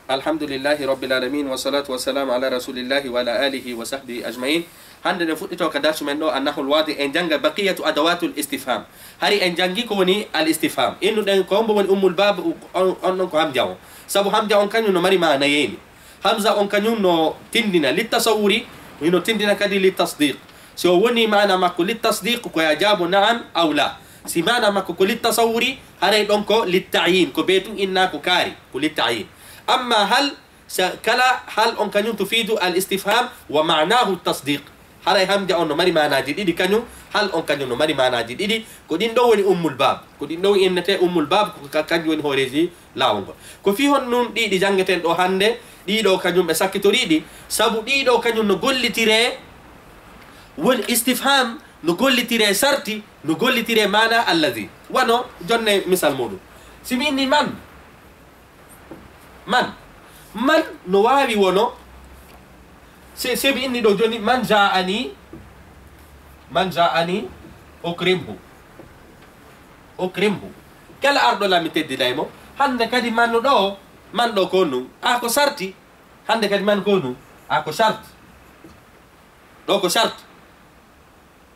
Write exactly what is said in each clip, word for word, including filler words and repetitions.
Alhamdulillahi Rabbil Alamin, wa salatu wa salam ala Rasulillahi wa ala alihi wa sahbihi ajma'in. Hande ɗen fuɗɗito ka darsu men ɗo, Annahul Wadi, en janga baqiyatu adawatul istifham. Hari en jangi ko woni al istifham. Innu ɗen ko hombo woni ummul bab, on, on ɗon ko hamja on. Sabu hamja on kañum no mari maana yeeni. Hamza on kañum no tindina littasawuri, hino tindina kadi littasdiq. Si o woni maana makko littasdiq, ko ya jaabo na'am aw la. Si maana makko ko littasawuri, haray ɗon ko littayin, ko be tun inna ko kaari, ko littayin. Amma hal, sa, kala hal on kañum tufidu al istifham wa ma'nahu tasdiq. Haray hamja on no mari maanaji ɗiɗi kañum, hal on kañum no mari maanaji ɗiɗi, ko ɗin ɗo woni ummul bab. Ko ɗin ɗo innete ummul bab, ko ka-, kanjum woni hooreji laawol ngol. Ko fii honɗun ɗiɗi jangeten ɗo hande, ɗiɗo kañum ɓe sakkitoriɗi, sabu ɗiɗo kañum no gollitire woni istifham, no gollitire sarti, no gollitire maana allazi. Wano jonne misal muɗum. Si mi inni man, man, man no waawi wono, se, se mi inni ɗo joni, man ja'ani, man ja'ani, ukrimhu, ukrimhu. Kala arɗo lam mi teddinay mo. Hande kadi man no ɗo, man ɗo ko nun. A ko sarti. Hande kadi man ko nun. A ko sarti. Ɗo ko sarti.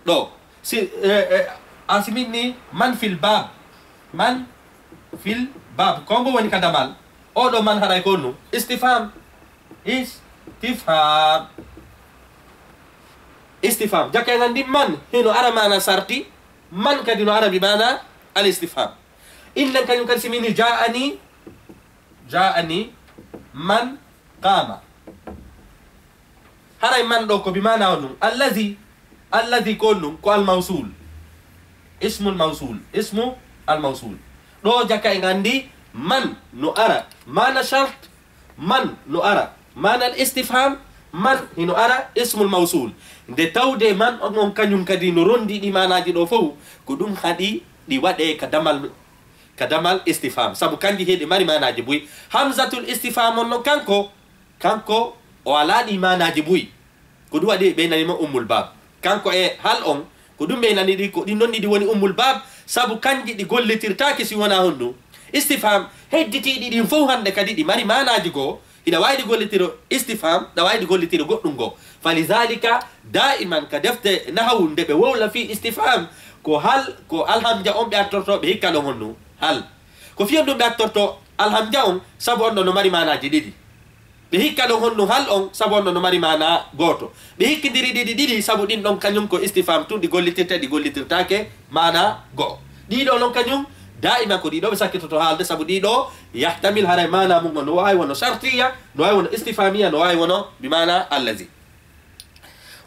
Ɗo. Si, eh, eh, a si min ni man fil bab. Man fil bab. Ko mbo woni ka damal. O ɗo man haray ko nun. Istifham. Istifham. Istifham. Jaka en andi man hino ara maana sarti. Man kadi no ara bi maana al istifham. Innen kañum kadi si min ni ja'ani, ja'ani man qama. Haray man ɗo ko bi maana on nun. Allazi, allazi ko on nun ko al mawsul. Ismul mawsul, ismu al mawsul. Ɗo jaka en andi man no ara maana shart, man no ara maana al istifham, man hino ara ismul mawsul. Nde tawde man on, on kañum kadi no rondi ɗi maanaji ɗo fow, ko ɗum haɗi ɗi waɗe ka damal, ka damal istifham. Sabu kanji heɗi mari maanaji buy. Hamzatul istifham on non kanko, kanko o ala ɗi maanaji buy. Ko ɗum waɗi ɓe nani mo ummul bab. Kanko e hal on, ko ɗum ɓe nani ɗi, ko ɗi non ɗiɗi woni ummul bab, sabu kanji ɗi gollitirtaake si wona honɗum. Istifham, hedditiiɗi ɗin fow hande kadi ɗi mari maanaji goo, hiɗa waawi ɗi gollitiro istifham, ɗa waawi ɗi gollitiro goɗɗum goo. Falidhalika, daiman ka defte nahawu nde ɓe wowla fii istifham, ko hal, ko alhamja on ɓe attorto, ɓe hikka ɗon honɗum, hal. Ko fii honɗum ɓe attorto alhamja on, sabu on ɗon no mari maanaji ɗiɗi. Ɓe hikka ɗon honɗum hal on, sabu on ɗon no mari maana gooto. Ɓe hikkindiri ɗiɗi ɗiɗi, sabu ɗin ɗon kañum ko istifham tun ɗi gollitirte, ɗi gollitirtaake maana go'o. Ɗiɗo non kañum, daiman ko ɗiɗo ɓe sakkitoto haalde, sabu ɗiɗo yahtamil haray maana mum on no waawi wono shartiya, no waawi wono istifhamiya, no waawi wono bi maana allazi.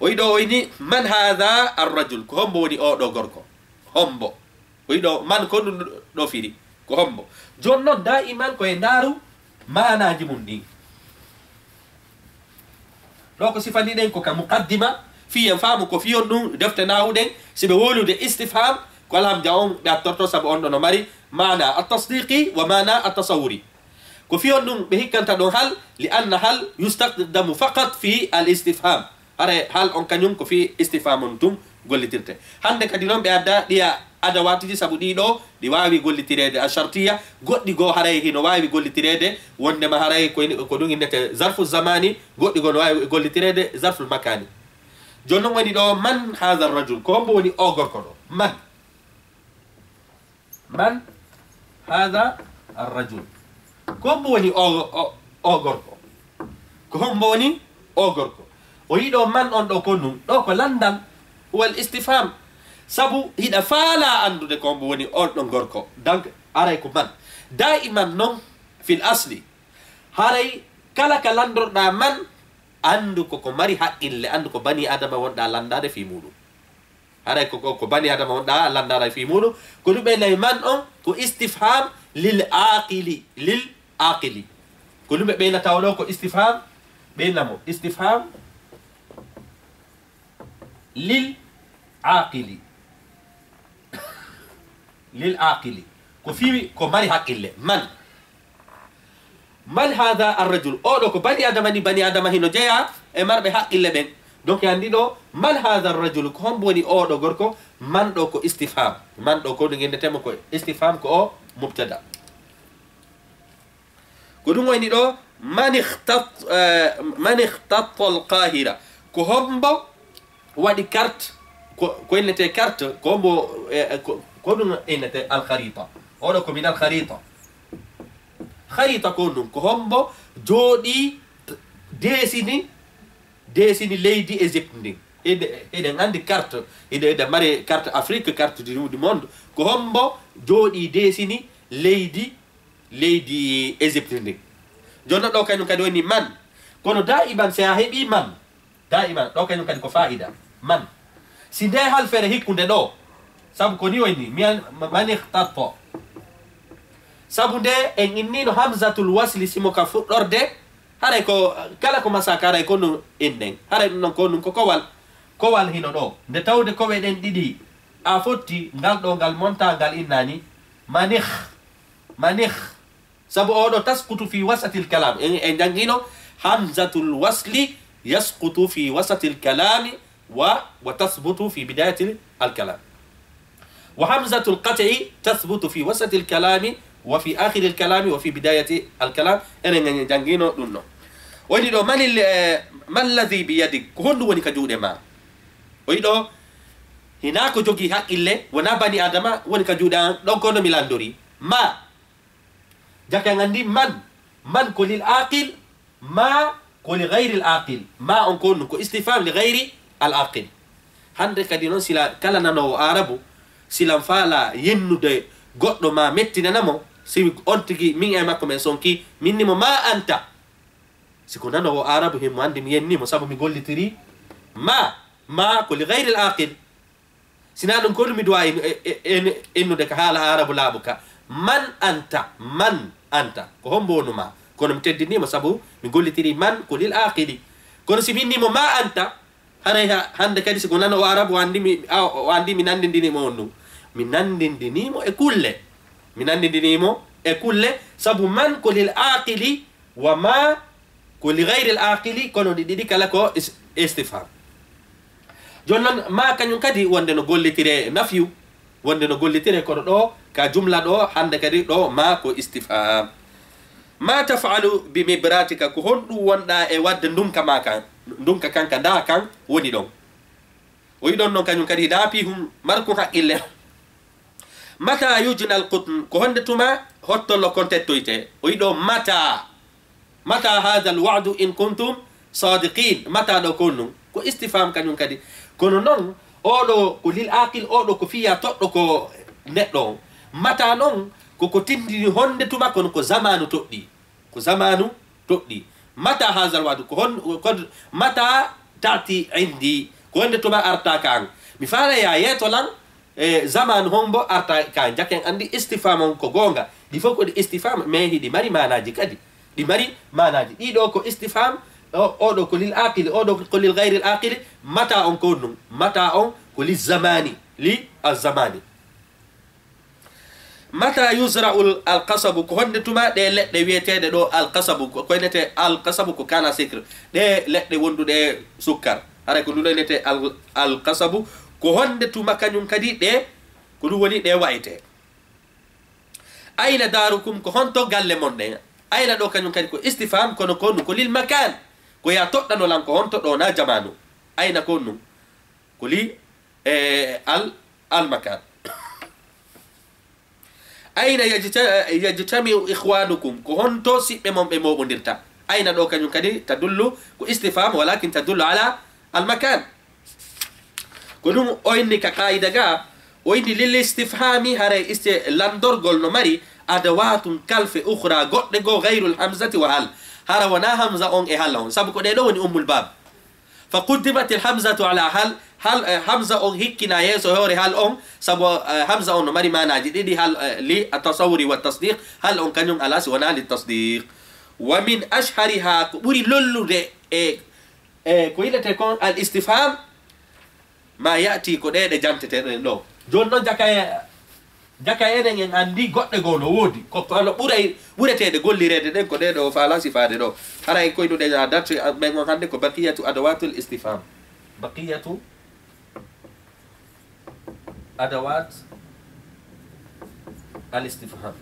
O yiɗo o ini, man hadha arrajul? Ko hombo woni oo ɗoo gorko? Hombo? O yiɗo man ko ɗum ɗo firi. Ko hombo? Jooni non, daiman ko e ndaaru maanaaji mum ɗin. Ɗo ko sifani ɗen ko ka muqaddima, fii en faamu ko fii honɗum defte nahawu ɗen, si ɓe wowlude istifham, ko alhamja on ɓe attorto, sabu on ɗon no mari maana at-tasdiqi wa maana at-tasawuri. Ko fii honɗum ɓe hikkanta ɗon hal, li anna hal yustaqdamu faqat fi al istifham. Haray hal on kañum ko fii istifham on tun gollitirte. Hande kadi non ɓe adda ɗiya adawatiji, sabu ɗiɗo ɗi waawi gollitireede a shartiya, goɗɗi goo haray hino waawi gollitireede wondema haray ko, ko ɗum innete zarfu zamani, goɗɗi goo no waawi gollitireede zarful makani. Jooni non woni ɗo, man hadha rajul? Ko hombo woni oo gorko ɗo? Man? Man hadha arrajul? Ko hombo woni o, o, o gorko? Ko hombo woni o gorko? O yiɗo man on ɗo ko nun. Ɗo ko landal, wal istifham. Sabu hiɗa faala andude ko hombo woni on ɗon gorko. Donc, aray ko man. Daiman non, fil asli. Haray kala ka landorɗa man, andu ko ko mari haqqille, andu ko bani adama wonɗa landade fii muɗum. Haray ko, ko, ko bani adama wonɗa landade fii muɗum. Ko ɗum ɓe nayi man on, ko istifham lil aqili, lil aqili. Ko ɗum ɓe ɓeyna tawa ɗo ko istifham, ɓeyna mo istifham lil aqili. Lil aqili. Ko fii ko mari haqqille. Man? Man hadha arrajul? Oo ɗo ko bani adama ni, bani adama hino jeya e marɓe haqqille ɓen. Donc, en andi ɗo, man hadha arrajul? Ko hombo woni oo ɗo gorko? Man ɗo ko istifham. Man ɗo ko ɗum innetemo ko istifham, ko o mubtada. Ko ɗum woni ɗo, man ikhtat-, eh, man ikhtatta al-Qahira. Ko hombo waɗi carte, ko, ko innete carte, ko hombo, eh, ko, ko ɗum innete al-kharita. Oɗo ko min al-kharita. Kharita ko ɗum, ko hombo jooɗi desini, desini leydi Égypte ndin. Eɗe-, eɗen anndi carte, eɗe, eɗe mari carte Afrique, carte du, du monde. Ko hombo jooɗi desini leydi, leydi Égypte ndin. Jooni ɗo kañum kadi woni man. Kono daiman si a heɓi man, daiman ɗo kañum kadi ko faida. Man. Si nde halfere hikkunde ɗo, sabu ko ni woni, mi an-, man ikhtatta. Sabu nde en innino hamzatul wasli simo ka fuɗɗorde, haray ko, kala ko masaka, haray ko ɗum inɗen. Haray ɗum ɗon ko ɗum ko kowal, kowal hino ɗo. Nde tawde kowe ɗen ɗiɗi, a fotti ngal ɗo, ngal monta, ngal innani. Manih, manih. Sabu oɗo tasqutu fi wasatil kalam. En, en jangino hamzatul wasli yasqutu fi wasatil kalami wa, wa tasbutu fi bidayatil al kalam. Wa hamzatul qat'i tasbutu fi wasatil kalami wa fi akhiril kalami wa fi bidayati al kalam. Enen en jangino ɗum ɗo. Woni ɗo, manil, eh, malladhi bi yadik? Ko honɗum woni ka juuɗe ma? Oyi ɗo, hina ko jogi haqqille, wona bani adama, woni ka juuɗe an, ɗon ko no mi landori. Ma, jaka en anndi man, man ko lil aqil, ma ko li ghayril aqil. Ma on ko ɗum, ko istifham li ghayri al aqil. Hannde kadi noon, sila kala nanoowo Aarabu, silan faala yennude goɗɗo ma mettinana mo, si on tigi min e makko men sonki, min ni mo ma anta. Si ko nanoowo Aarabu, himo anndi mi yenni mo, sabu mi gollitiri ma, ma ko li ghayril aqil. Sina ɗum ko ɗum mi duwa in-, e-, e-, en-, ennude ka haala Aarabu laaɓu ka. Man anta, man anta. Ko hombo wonu ma? Kono mi teddini mo sabu mi gollitiri man ko lil aqili. Kono si mi inni mo ma anta, haray ha-, hannde kadi si ko nanoowo Aarabu o anndi mi, a, o anndi mi nanndindini mo on ɗum. Mi nanndindini mo e kulle. Mi nanndindini mo e kulle, sabu man ko lil aqili, wa ma ko li ghayril aqili, kono ɗi ɗiɗi kala ko is-, istifham. Jooni noon, ma kañum kadi wonde no gollitire nafyu, wonde no gollitire kono ɗo, ka jumla ɗo, hannde kadi ɗo, ma ko istifham. Ma taf'alu bi mibratika, ko honɗum wonɗa e waɗde ndunka ma kan, ndunka kan ka nda kan woni ɗon. O yiɗon noon kañum kadi, da fihum, markun haqqille. Mata yujna al qutn, ko honde tuma hottollo kon tettoyte? O yiɗo mata. Mata hadha al wa'du in kuntum sadiqin. Mata ɗo ko honɗum? Ko istifham kañum kadi. Kono noon, oɗo ko lil aqil, oɗo ko fiya toɗɗo ko neɗɗo on. Mata noon, ko ko tindini honde tuma, kono ko zamanu toɗɗi. Ko zamanu toɗɗi. Mata hazal wa'du? Ko hon-, ko mata ta'ti indi? Ko honde tuma arta ka an? Mi faala ya yeeto lan, e zamanu hombo arta ka an? Jaka en anndi istifham on ko goonga. Ɗi fof ko ɗi istifham, mais hiɗi mari maanaaji kadi. Ɗi mari maanaaji. Ɗiɗo ko istifham, o-, oɗo ko lil aqili, oɗo ko lil ghayril aqili. Mata on ko ɗum. Mata on ko li zamani, li azamani. Mata yuzra'u al-qasabu, ko honde tuma ɗe leɗɗe wiyeteeɗe ɗo al-qasabu, ko, ko innete al-qasabu ko canne à sucre, ɗe leɗɗe wonduɗe sukkar, haray ko ɗum innete al-, al-qasabu, ko honde tuma kañum kadi ɗe, ko ɗum woni ɗe wa'ete. Ayna darukum, ko honto galle mon ɗen? Ayna ɗo kañum kadi ko istifham, kono ko ɗum ko lil makan, ko ya toɗɗano lan ko honto ɗo na jamanu. Ayna ko ɗum. Ko li, e, al, al makan. Ayna yajta-, yajtami'u ikhwanukum? Ko honto siɓɓe mon ɓe mooɓondirta? Ayna ɗo kañum kadi tadullu ko istifham, walakin tadullu ala al makan. Ko ɗum o inni ka qaida ga, o inni lil istifhami, haray isti-, landorgol no mari adawatun kalfe ukhra goɗɗe goo ghayrul hamzati wa hal. Hara wona hamza on e hal on, sabu ko ɗe ɗo woni ummul bab. Fa quddimatil hamzatu ala hal, hal, eh, hamza on hikkina yeeso hoore hal on, sabu, eh, hamza on no mari maanaaji ɗiɗi, hal, eh, li at-tasawwuri wa tasdiq, hal on kañum ala si wona li tasdiq. Wa min ashhariha, ko ɓuri lollude e, e ko yiɗete kon al istifham, ma ya'ti, ko ɗe ɗe janteteɗen ɗo. Jooni noon, jaka e, jaka enen en anndi goɗɗe goo no woodi. Ko, kono ɓuray, ɓureteeɗe gollireede ɗen ko ɗe ɗo faala sifaade ɗo. Hara en koynuɗen a date, a, men on hannde ko baqiyatu adawatul istifham. Baqiyatu adawat al istifham.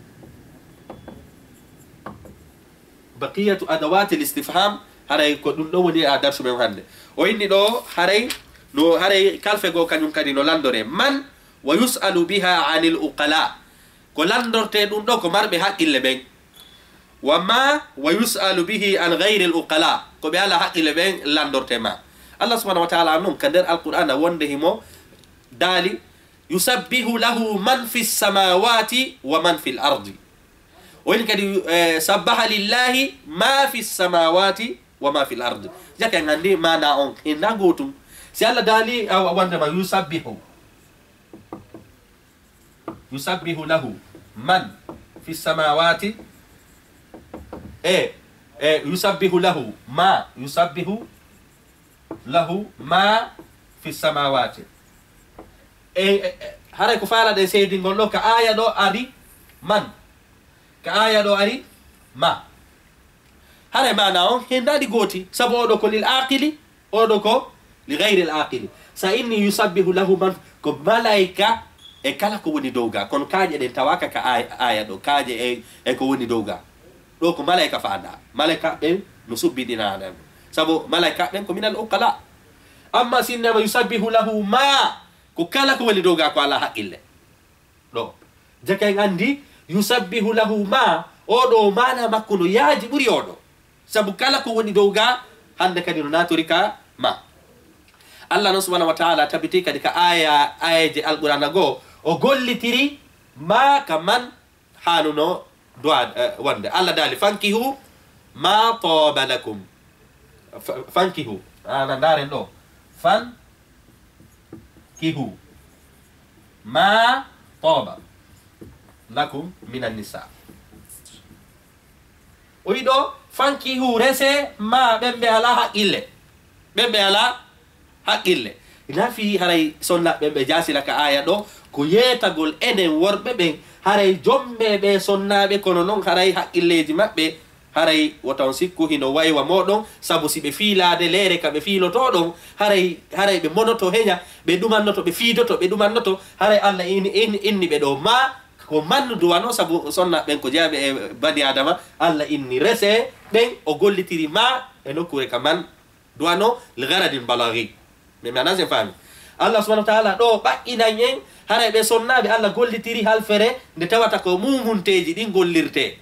Baqiyatu adawati l-istifham, haray ko ɗum ɗo woni a darsu men hannde. O inni ɗo, haray no, haray kalfe goo kañum kadi no lanndoree. Man wa yus'alu biha anil uqala. Ko lanndortee ɗum ɗo ko marɓe haqqille ɓen. Wa ma wa yus'alu bihi an ghayril uqala. Ko ɓe alaa haqqille ɓen lanndortee ma. Allah subhanahu wa ta'ala non ka nder Alqur'aana wonde himo daali, "Yusabbihu lahu man fis samawati wa man fil ardi." O inni kadi, eh, "Sabbaha lillahi ma fis samawati wa ma fil ardi." Jaka en anndi maana on, en na gootum. Si Allah daali, a, wonde ma yusabbihu. Yusabbihu lahu man fis samawati. E, e, yusabbihu lahu ma, yusabbihu lahu ma fis samawati. E, e, e, haray ko faalaɗen seedingol ɗo, ka aaya ɗo ari man. Ka aaya ɗo ari ma. Haray maana on, hen daali gooti, sabu oɗo ko lil aqili, oɗo ko li ghayril aqili. Sa inni yusabbihu lahu man, ko malaika e kala ko woni dow ga. Kono kaaƴe ɗen tawaaka ka aay-, aaya ɗo, kaaƴe e, e ko woni dow ga. Ɗo ko malaika faanda. Malaika ɓen no subbiɗinaɗen. Sabu malaika ɓen ko minal uqala. Amma si innama yusabbihu lahu ma, ko kala ko woni dow ga ko alaa haqqille. Ɗo. Jaka en anndi, yusabbihu lahu ma, oɗo maana makko no yaaji ɓuri oɗo. Sabu kala ko woni dow ga, hannde kadi no natori ka ma. Allah non subhanahu wa ta'ala tabiti kadi ka aaya, aayeeje Alqur'aana goo, o gollitiri ma ka man haanuno du'a, eh, wonde. Allah daali, "Fankihu ma taba lakum." Fa-, fankihu. Ana ndaaren ɗo. Fankihu ma taba lakum minan nisa. O wi'i ɗo, "Fankihu, rese ma ɓen ɓe alaa haqqille." Ɓen ɓe alaa haqqille. Nafi haray sonna ɓen ɓe jaasila ka aaya ɗo, ko yeetagol enen worɓe ɓen, haray jommee ɓe sonnaaɓe, kono non haray haqqilleeji maɓɓe, haray wota on sikku hino waywa mooɗon, sabu si ɓe fiilaade leere ka ɓe fiilotoo ɗon, haray, haray ɓe monoto heña, ɓe ɗumannoto, ɓe fiidoto, ɓe ɗumannoto, haray Allah inni, inni, inni ɓe ɗo ma, ko mannu duwano, sabu sonna ɓen ko jeyaɓe e bani Adama, Allah inni rese ɓen o gollitiri ma e nokkuure ka man duwano, li gharadin balaghi. Mi, mi anaa sen faami. Allah subhanahu wa ta'ala ɗo ɓaɗɗinan en, haray ɓe sonnaaɓe Allah gollitiri halfere nde tawata ko muumunteeji ɗin gollirtee.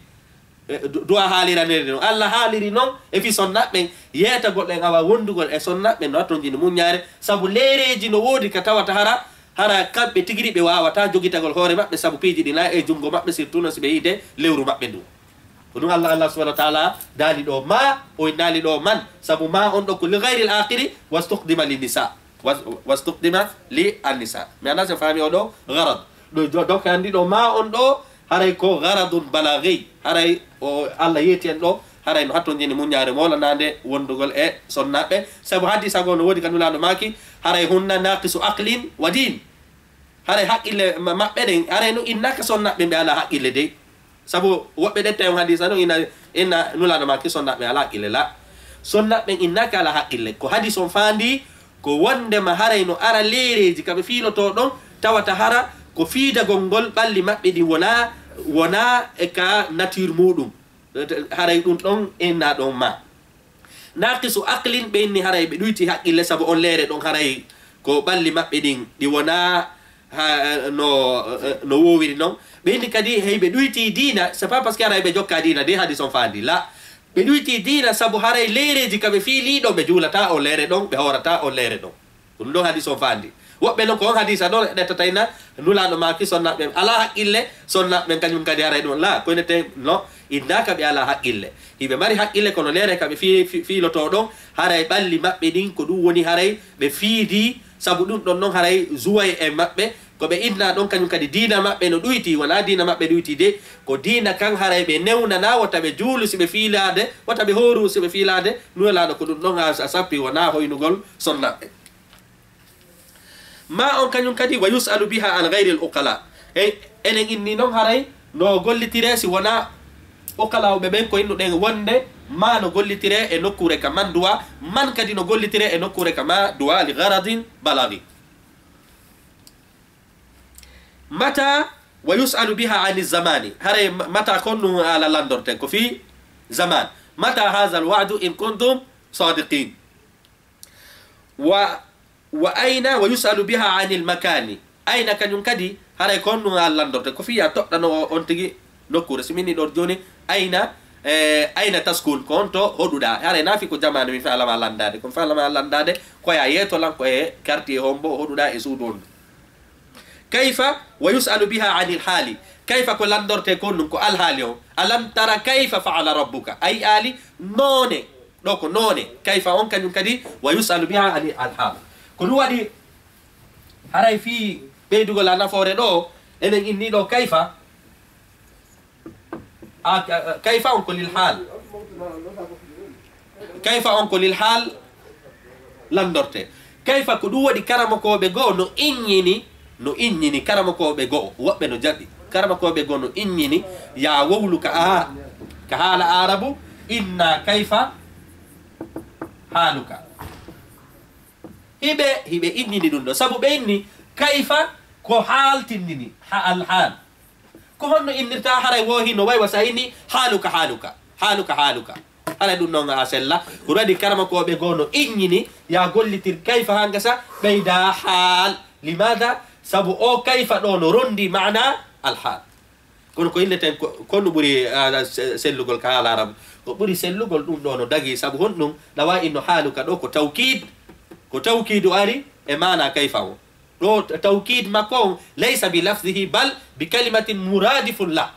E, du-, du'a haaliraniri non. Allah haaliri non e fii sonna ɓen, yeetagol en awa wondugol e sonna ɓen no attonjini muññaare, sabu leereeji no woodi ka tawata hara, hara kamɓe tigiri ɓe waawataa jogitagol hoore maɓɓe, sabu piiji ɗi na e junngo maɓɓe, surtout non si ɓe yiide lewru maɓɓe ndun. Ko ɗun Allah, Allah subhanahu wa ta'ala daali ɗo ma, o innaali ɗo man, sabu ma on ɗo ko li ghayril aqili, wastuqdima li nisa. Was-, wastuqdima li an nisa. Mi anaa sen faami o ɗo gharad. Ɗo jo-, donc anndi ɗo ma on ɗo, haray ko gharadun balaghi. Haray o Allah yeeti en ɗo, haray no hattonjini muññaare moolanaande wondugol e sonnaaɓe. Sabu hadiisa goo no woodi ka Nulaaɗo maaki, haray hunna naqisu aqlin wa din. Haray haqqille ma-, maɓɓe ɗen, haray no innaaka sonnaaɓe ɓe alaa haqqille dey. Sabu woɓɓe ɗetta on hadiisa non inna, inna Nulaaɗo maaki sonnaaɓe alaa haqqille la. Sonnaaɓe innaaka alaa haqqille. Ko hadiis on faandi, ko wondema haray no ara leereeji ka ɓe fiilotoo ɗon, tawata hara ko fiidagol ngol ɓalli maɓɓe ɗin wonaa, wonaa e ka nature muuɗum. Haray ɗun ɗon inna ɗon ma. Naqisu aqlin, ɓe inni haray ɓe ɗuyti haqqille, sabu on leere ɗon haray ko ɓalli maɓɓe ɗin ɗi wonaa ha, no, no woowiri non. Ɓe inni kadi hey ɓe ɗuyti diina, c'est pas parce que haray ɓe jokka diina de hadiis on faandi. La. Ɓe ɗuyti diina sabu haray leereeji ka ɓe fiilii ɗon ɓe juulataa on leere ɗon, ɓe hoorataa on leere ɗon. Ko ɗun ɗon hadiis on faandi. Woɓɓe non ko on hadiisa ɗon ɗettata inna Nulaaɗo maaki sonnaaɓe ɓen alaa haqqille, sonnaaɓe ɓen kañum kadi haray ɗun la, ko inete no innaaka ɓe alaa haqqille. Hiɓe mari haqqille kono leere ka ɓe fi-, fi-, fiilotoo ɗon, haray ɓalli maɓɓe ɗin ko ɗun woni haray ɓe fiidii, sabu ɗun ɗon non haray zuway e maɓɓe, ko ɓe inna ɗon kañum kadi diina maɓɓe no ɗuyti, wonaa diina maɓɓe ɗuyti de, ko diina kan haray ɓe newnanaa wota ɓe juulu si ɓe fiilaade, wota ɓe hooru si ɓe fiilaade, Nulaaɗo ko ɗun ɗon a, a sappi wonaa hoynugol sonnaaɓe. Ma on kañum kadi, wa yus'alu biha an ghayril uqala. E, enen inni non haray no gollitiree si wonaa uqalawɓe ɓen ko innuɗen wonde ma no gollitiree e nokkuure ka man du'a, man kadi no gollitiree e nokkuure ka ma du'a li gharadin balaghi. Mata wa yus'alu biha ani zamani. Haray ma-, mata kon ɗun haala lanndorten ko fii zaman. متى هذا الوعد إن كنتم صادقين. و، وأين، ويسأل بها عن المكان. Ayna kañum kadi, haray ko honɗum a lanndorte. Ko fii a toɗɗano o, on tigi nokkuure. Si min ni ɗo jooni, ayna, eh, ayna taskun, ko honto hoɗuɗaa? Haray naa fii ko jamaanu mi faalama lanndaade. Ko mi faalama lanndaade, ko ya yeeto lan ko e quartier hombo hoɗuɗaa e suudu on. Kayfa wa yus'alu biha anil haali. Kayfa ko lanndorte ko honɗum, ko alhaali on. Alam tara kayfa fa'ala rabbuka. A yi'aali noone. Ɗo ko noone. Kayfa on kañum kadi wa yus'alu biha anil alhaal. Ko ɗum waɗi haray fii ɓeydugol a nafoore ɗo, enen inni ɗo kayfa. A, a, kayfa on ko lil haal. Kayfa on ko lil haal lanndorte. Kayfa ko ɗum waɗi karamokooɓe goo no inñini, no inñini karamokooɓe goo, woɓɓe no jaɓi. Karamokooɓe goo no inñini, yaa wowlu ka a, ka haala Aarabu, inna kayfa haaluka. Hiɓe, hiɓe inñini ɗum ɗo. Sabu ɓe inni kayfa ko haal tinndini, ha, al haal. Ko honno innirta haray wo hino waywa sa inni haaluka, haaluka, haaluka, haaluka. Haray ɗum noon a sella. Ko waɗi karamokooɓe goo no inñini, yaa gollitir kayfa haa ngasa, ɓeyda haal. Limaada? Sabu o kayfa ɗo no rondi maana al haal. Kono ko inneten ko, ko honno ɓuri, ah, se-, sellugol ka haala Aarabu? Ko ɓuri sellugol ɗum ɗo no dagi, sabu honɗum? Ɗawa inno haaluka ɗo ko tawkiid. Ko tawkiidu ari e maana kayfa o. Ɗo t-, tawkiid makko on, laysa bi lafzihi, bal bi kalimatin muradifun la.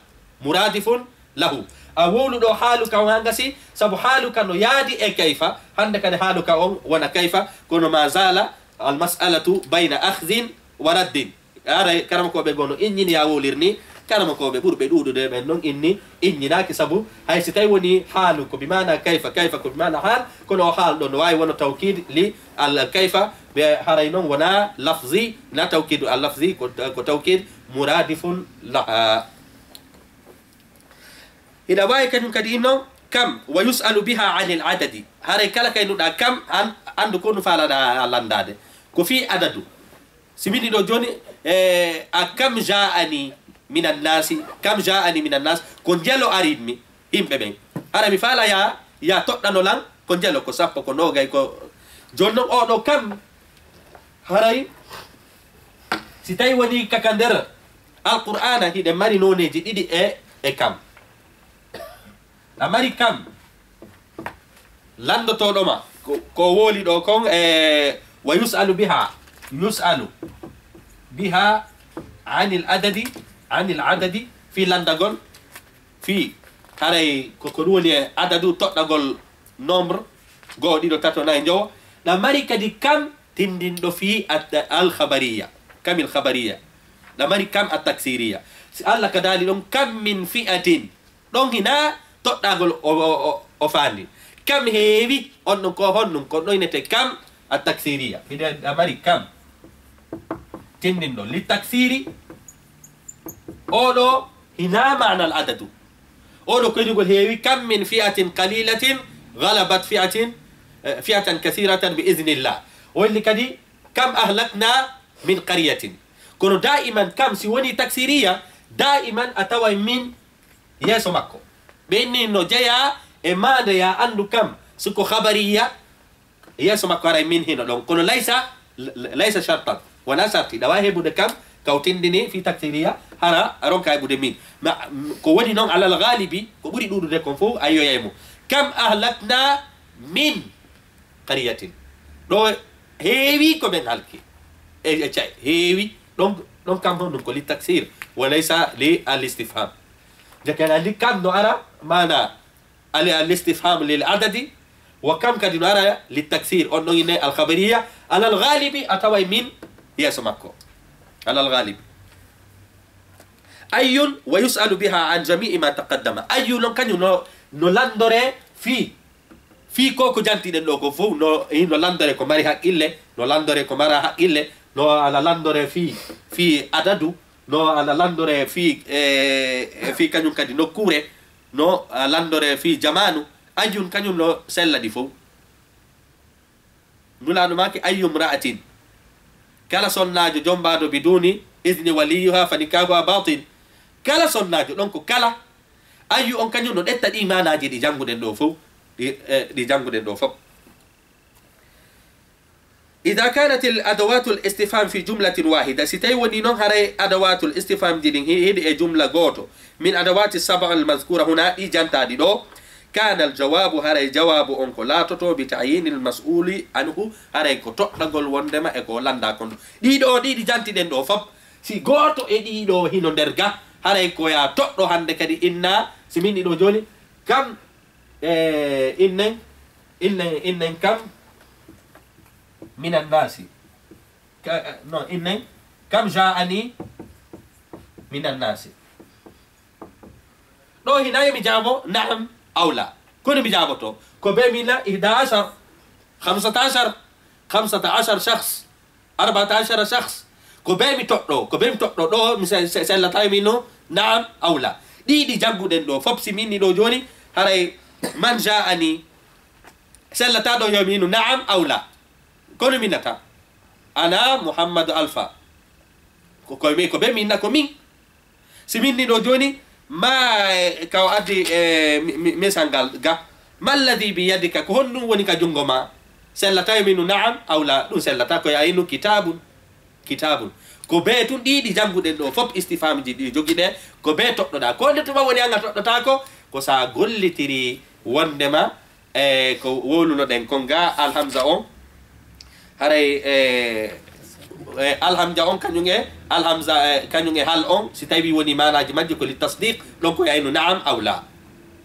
Muradifun lahu. A wowlu ɗo haaluka on haa ngasi, sabu haaluka no yaadi e kayfa, hannde kadi haaluka on wona kayfa, kono ma zala al mas'alatu bayna akhdhin wa raddin. Aray, karamokooɓe goo no inñini yaa wowlir ni, karamokooɓe ɓurɓe ɗuuɗude ɓen non inni, inñinaaki sabu, hay si tawi woni haalu ko bi maana kayfa, kayfa ko bi maana haal, kono o haal ɗon no waawi wono tawkiid li al kayfa, ɓe haray non wona lafzi, na tawkiidu al lafzi, ko, ko tawkiid muradifun laha. Ina waawi kañum kadi inno, kam, wa yus'alu biha anil adadi. Haray kala kaynuɗaa kam, an-, anndu ko no faalaɗaa lanndaade. Ko fii adadu. Si min ɗo jooni, e, a kam ja'ani minan naasi, kam ja'ani minan naas, ko njelo arii mi, yimɓe ɓen. Hara mi faala yaa, yaa toɗɗano lan, ko njelo, ko sappo, ko noogay, ko jooni non oo ɗoo kam, haray, si tawi woni kaka nder Alqur'aana, hiɗen mari nooneeji ɗiɗi e, e kam. A mari kam, lanndotooɗo ma, ko, ko wowli ɗo kon, e, wa yus'alu biha, yus'alu biha anil adadi, anil adadi, fii lanndagol, fii haray ko, ko ɗum woni e adadu toɗɗagol nombre, go'o, ɗiɗo, tato, nayi, njowo. Ɗa mari kadi kam tinndinɗo fii at-, al khabariya, kamil khabariya. Ɗa mari kam at taksiriya. Si Allah ka daali ɗon, kam min fi'atin, ɗon hinaa toɗɗaagol o, o, o, o faandi. Kam heewi, on ɗon ko honɗum? Ko ɗon innete kam at taksiriya. Hiɗa, a mari kam tinndinɗo li taksiri. Oo ɗoo hinaa maanal adadu. Oo ɗoo koydugol heewi, kam min fi'atin qalilatin ghalabat fi'atin, eh, fi'atan kathiratan bi idhnillah. O inni kadi, kam ahlakna min qaryatin. Kono daiman kam si woni taksiriya, daiman a taway min yeeso makko. Ɓe inni no jeyaa e maande ya anndu kam, si ko khabariya, yeeso makko haray min hino ɗon. Kono laysa, l-, laysa shartan. Wona sharti. Ɗa waawi heɓude kam, kaw tinndini fii taksiriya, hara a ronka heɓude min. Ma, ko woni non alal ghalibi, ko ɓuri ɗuuɗude kon fof, a yi'oyay mo. Kam ahlakna min qaryatin. Ɗo heewi ko men halki. E, e cay, heewi. Ɗon, ɗon kam honɗum ko li taksir. Wa laysa li al istifham. Jake na li kam no ara, maana ali al istifham lil adadi, wa kam kadi no ara li taksir. On ɗon ine al khabariya, alal ghalibi a taway min yeeso makko. Alal ghalibi. Ayyun wa yus'alu biha an jami'i ma taqaddama. Ayyun on kañum no, no lanndore fii. Fii ko ko jantiɗen ɗo ko fof, no, eh, no lanndore ko mari haqqille, no lanndore ko mara haqqille, no ala lanndore fii, fii adadu, no ala lanndore fii, eh, eh, fii kañum kadi nokkuure, no, ah, lanndore fii jamaanu, ayyun kañum no sella ɗi fof. Nulaaɗo maaki, ayyu mra'atin. Kala sonnaajo jombaaɗo biduni izni waliyuha fa nikahuha batil. Kala sonnaajo, ɗon ko kala. Ayyu on kañum no ɗetta ɗi maanaaji ɗi jannguɗen ɗo fof. ɗi, eh, ɗi jannguɗen ɗo fof. Ida kanat al adawatul istifham fi jumlatin wahida, si tawi woni noon haray adawatul istifham ji ɗin hiɗi e jumla gooto, min adawati saba al mazkura huna, ɗi jantaɗi ɗo, kana al jawabu, haray jawabu on ko laatoto bi ta'yini al mas'uli anhu, haray ko toɗɗagol wondema e ko lannda kon. Ɗiɗo ɗiɗi jantiɗen ɗo fof, si gooto e ɗiɗo hino nder ga, haray ko ya toɗɗo hannde kadi inna, si min ɗiɗo jooni, kam, e, innen, innen, innen kam, minan nasi. Ka, non, innen, kam ja'ani minan nasi. Ɗo hina yo mi jaabo, na'am, aw la. Kono mi jaaboto. Ko be mina ihda ashar, khamsata ashar, khamsata ashar shakhs, arba'ata ashara shakhs. Ko be mi toɗɗo, ko be mi toɗɗo ɗo, mi se-, se-, sellata mi no, na'am, aw la. Ɗiɗi jannguɗen ɗo, fof si min ni ɗo jooni, haray man ja'ani, sellata ɗo yo mi no, na'am, aw la. Kono mi nata. Ana Muhammadu Alfa. Ko, ko mi, ko be mi na ko min. Si min ni ɗo jooni, ma, eh, ka o addi, eh, mi, mi, misal ngal ga. Ma alladhi bi yadika, ko honɗum woni ka junngo ma? Sellata yo mi no, na'am, aw la. Ɗum sellata ko ya inu kitabun. Kitabun. Ko be tun ɗiɗi jannguɗen ɗo, fof istifhamji ɗi jogiɗe, ko be toɗɗoɗa. Ko nde tuma woni an a toɗɗotaako, ko sa gollitiri wondema, e ko wowlunoɗen kon ga, alhamza on, haray, e, e, alhamza on kañum e, alhamza, e, kañum e hal on, si tawi woni maanaji majji ko li tasdiq, ɗon ko yayno na'am aw la.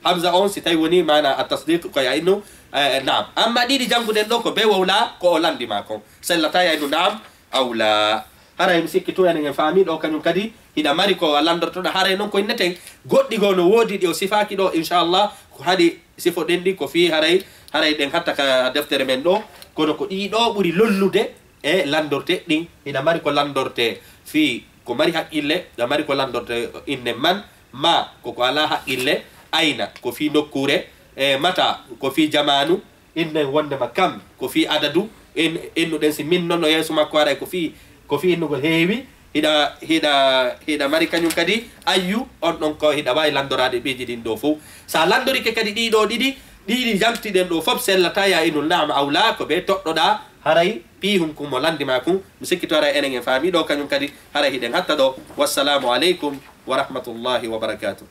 Hamza on, si tawi woni maana a tasdiq, ko yayno, e, na'am. Amma ɗiɗi jannguɗen ɗo, ko be wow la, ko o lanndi ma kon. Sellata yayno na'am, aw la. Haray mi sikki tun enen en faami ɗo, kañum kadi hiɗa mari ko a lanndortoɗa. Haray noon ko inneten goɗɗi goo no woodi ɗi o sifaaki ɗo, inchallah, ko haɗi sifoɗen ɗi ko fii haray, haray ɗen hatta ka deftere men ɗo, kono ko ɗii ɗo ɓuri lollude e lanndorte ɗin. Hiɗa mari ko lanndorte fii ko mari haqqille, hiɗa mari ko lanndorte inne man, ma ko ko alaa haqqille, ayna ko fii nokkuure, e mata ko fii jamaanu, innen wondema kam ko fii adadu, en, ennuɗen si min noon no yeeso makko aray ko fii, ko fii innugol heewi, hiɗa, hiɗa, hiɗa mari kañum kadi ayyu, on ɗon ko hiɗa waawi lanndoraade piiji ɗin ɗo fof. So a lanndorike kadi ɗii ɗo ɗiɗi, ɗiɗi jantiɗen ɗo fof sellata ya inul na'am aw la, ko be toɗɗoɗa, haray piihun kun mo lanndi ma kun, mi sikki to aray enen en faami ɗo kañum kadi, haray hiɗen hatta ɗo. Wassalamu aleykum wa rahmatullahi wa barakatuh.